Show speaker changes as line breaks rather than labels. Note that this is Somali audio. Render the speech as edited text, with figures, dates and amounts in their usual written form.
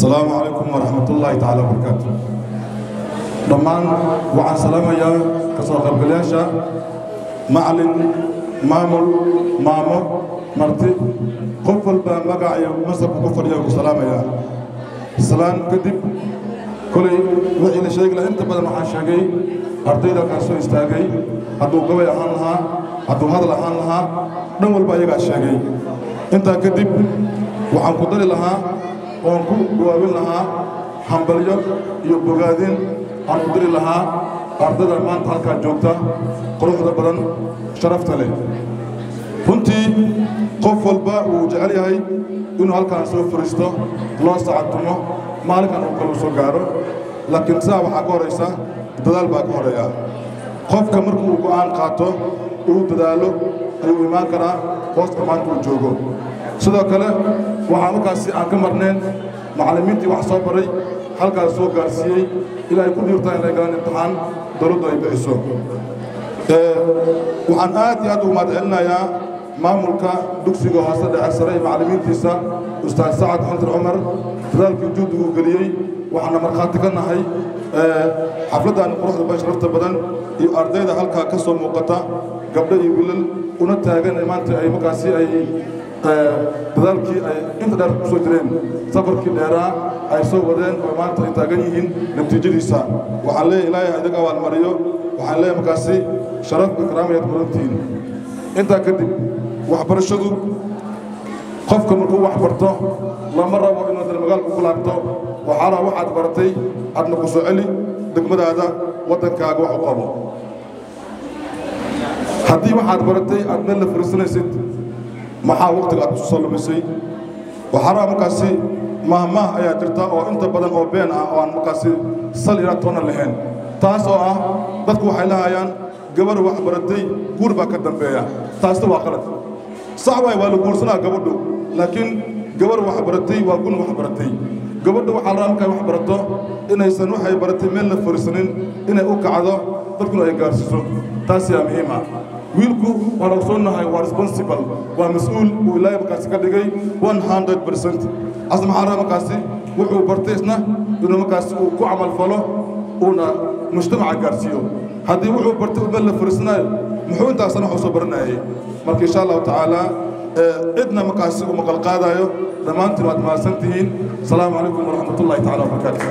Asalaamu calaykum waraxmatullaahi tacaala wabarakaatu. Dhammaan waxaan salaamayaa ka soo qaybgalayaasha, macalin, maamul, maamo, marti, qof walba magac iyo masabka ku fadhiya ku salaamayaa. Salaan kadib, kolay wixii la sheegi lahaa inta badan waxaan sheegay ardayda halkaan soo istaagay. Hadduu gabay ahaan lahaa, hadduu hadal ahaan lahaa, dhan walba ayagaa sheegay. Intaa kadib waxaan ku dari lahaa oon ku gawaabin lahaa hambalyo iyo bogaadin aan u diri lahaa ardayda maanta halkaa joogta, quruxda badan, sharafta leh. Runtii qof walba wuu jecel yahay inuu halkaan soo fariisto, loo sacatumo, maalinkan uu kale u soo gaaro, laakiin saa waxaa ka horaysa dadaal baa ka horeeya. Qofka markuu go'aan qaato, uu dadaalo, ayuu imaan karaa hooska maanta uu joogo. Sidoo kale waxaa markaasi aan ka marnayn macallimiintii wax soo baray, halkaas soo gaarsiiyey, ilaa ay ku dhiirtaan inay galaan imtixaan dowladdu ay bixiso. Waxaan aad iyo aad ugu mahadcelinayaa maamulka dugsiga hoose dhexe sare iyo macallimiintiisa, Ustaad Sacad Xantar Cumar, dadaalkii juhdigu geliyey. Waxaana markhaati ka nahay xafladdan quruxda badan, sharafta badan, iyo ardayda halkaa ka soo muuqata, gabdho iyo wiilal, una taagan maanta ay markaasi ay dadaalkii ay inta dheer ku soo jireen, safarkii dheeraa ay soo wadeen oo maanta ay taagan yihiin natiijadiisa. Waxaan leeyahay Ilaahay ha idinka abaalmariyo. Waxaan leeyahay markaasi sharaf iyo karaamayaad mudantihiin. Intaa kadib, waxbarashadu, qofka markuu wax barto lama rabo inuu dal magaalka ku laabto. Waxaa raba waxaad baratay adna ku soo celi degmadaada, waddankaaga wax u qabo. Haddii waxaad baratay aad meel la fariisanaysid, maxaa waqtiga aad ku soo lumisay? Waxaa raba markaasi mahmaah ayaa jirta oo inta badan oo been ah oo aan markaasi sal ila toona lahayn, taas oo ah dadku waxay lahayaan gabar wax baratay guur baa ka dambeeya. Taasna waa qalad. Sax waay, waa la guursanaa gabadhu, laakiin gabar wax baratay waa gun wax baratay. Gabadhu waxaa la rabaa markay wax barato inaysan waxay baratay meel la fariisanin, inay u kacdo, dadkuna ay gaarsiiso. Taas yaa muhiim ah. Wiilku waan ogsoonnahay, waa responsible, waa mas-uul uu Ilaahay markaasi ka dhigay 100%. Asna maxaa rabaa markaasi wuxuu bartay isna inuu markaasi uu ku camal falo, uuna mujtamaca gaarsiiyo. Haddii wuxuu bartay uu meel la fariisanayo, muxuu intaasna wax u soo baranayay? Marka insha Allahu tacaala cidna markaasi uu maqal qaadayo. Dhammaantiin waad mahadsan tihiin. Asalaamu calaykum waraxmatullahi tacala wabarakaatu.